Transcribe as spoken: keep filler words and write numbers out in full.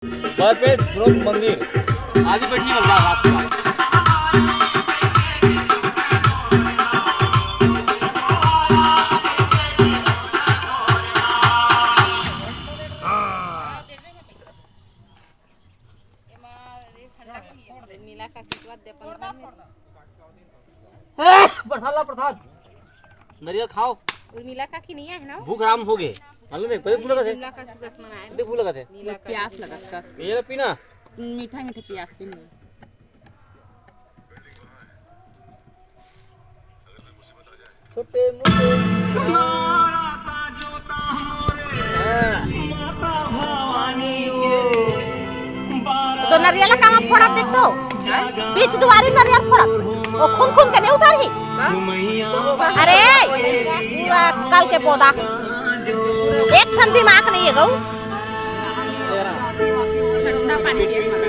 बरपेट ब्रह्म मंदिर। आदि बैठी बंदा रात को। प्रसाद ला, प्रसाद। नरियल खाओ। उर्मिला काकी नहीं आए ना? भूख आराम हो गए। मालूम है, कभी भूख लगा थे? उर्मिला काकी बस मनाए। कभी भूख लगा थे? नीला काकी। प्यास लगत कस। ये ला पीना। मीठा मीठा प्यास से नहीं। छोटे मोटे। तो नरियल का फोड़त देख तो, बीच दुआरी नरियल फोड़त, वो खून खून के नहीं उतर ही। अरे, पूरा कल के पौधा, एक ठन दिमाग नहीं है गऊ। ठंडा पानी पिए वाला।